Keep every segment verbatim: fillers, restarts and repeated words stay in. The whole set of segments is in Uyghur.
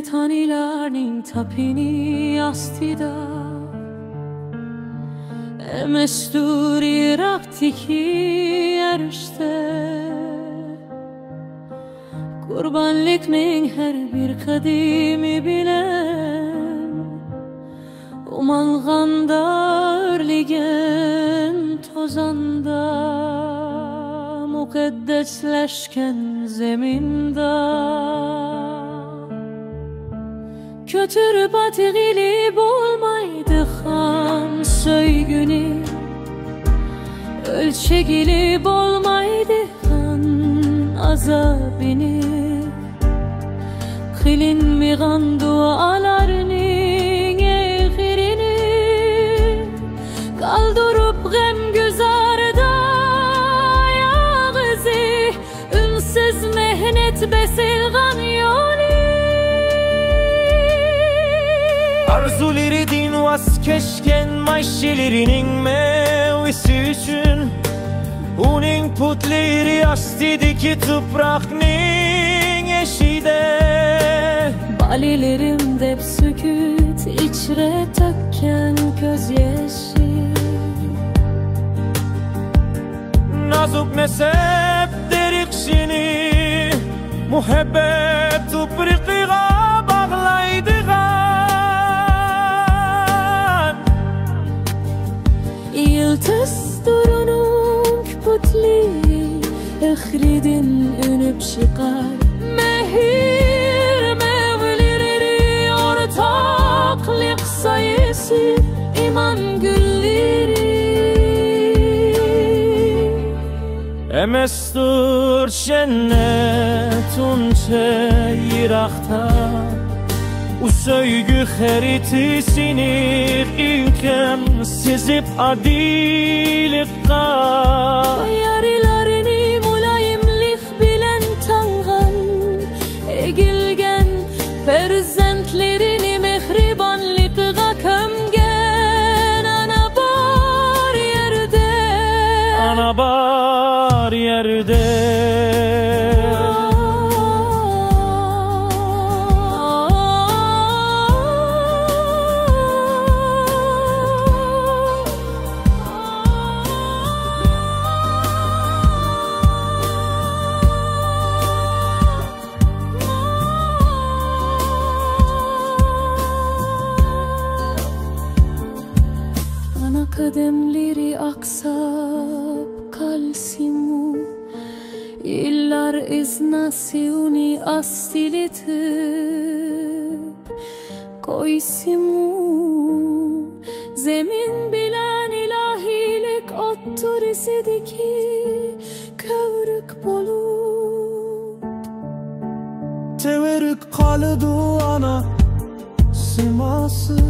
تانىلارنىڭ تاپىنى ئاستىدا، ئەمەستۇر يىراقتىكى ئەرشتە. قۇربانلىقنىڭ ھەر بىر قەدىمى بىلەن ئومالغاندا ئۆرلىگەن توزاندا، مۇقەددەسلەشكەن زېمىندا. كۆتۈرۈپ ئاتقىلى بولمايدىغان سۆيگۈنى، ئۆلچىگىلى بولمايدىغان ئازابىنى، قىلىنمىغان دۇئالارنىڭ ئېغىرىنى، قالدۇرۇپ غەمگۈزاردا ئاياغ ئىزى، ئۈنسىز مېھنەت بېسىلغان يولى. ئارزۇلىرىدىن ۋاز كەچكەن مايشىلىرىنىڭ مېۋىسى ئۈچۈن، ئۇنىڭ پۇتلىرى ئاستىدىكى تۇپراقنىڭ ئېشىدە. بالىلىرىم دەپ سۈكۈت ئىچرە تۆككەن كۆز يېشى. نازۇك نەسەب دېرىقشىنى مۇھەببەت تۇپرىقىغا باغلايدىغان. يىلتىزدۇر ئۇنىڭ پۇتلىرى، ئېغرىدىن ئۈنۈپ چىقار مېھىر مېۋىلىرى، ئورتاقلىق سايىسى، ئىمان گۈللىرى. ئەمەستۇر جەننەت ئۇنچە يىراقتا، ئۇ سۆيگۈ خەرىتىسىنى ئىلكەم سىزىپ ئادىللىققا. يارلارنى مۇلايىملىق بىلەن تاڭغان، ئېگىلگەن پەرزەنتلىرىنى مېھرىبانلىقىغا كۆمگەن. ئانا بار يەردە، ئانا بار يەردە. ئانا قەدەملىرى ئاقساپ قالسىمۇ، يىللار ئىزناسى ئۇنى ئاستىلىتىپ قويسىمۇ، زېمىن بىلەن ئىلاھىيلىك ئوتتۇرىسىدىكى كۆۋرۈك بولۇپ تەۋرۈك قالىدۇ ئانا سىماسى.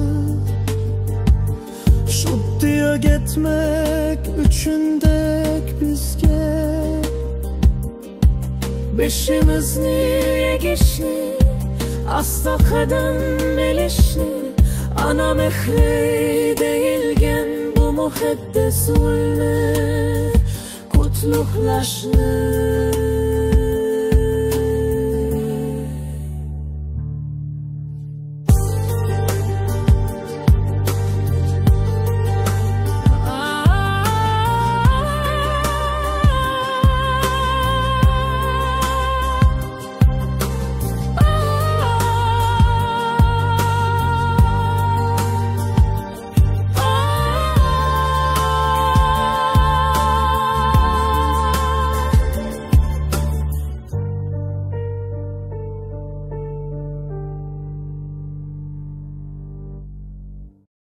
شۇددى ئۆگەتمەك ئۈچۈندەك بىزگە بېشىمىزنى ئېگىشنى، ئاستا قەدەم ئېلىشنى، ئانا مېھرى دېيىلگەن بۇ مۇقەددەس ئۇلنى قۇتلۇقلاشنى.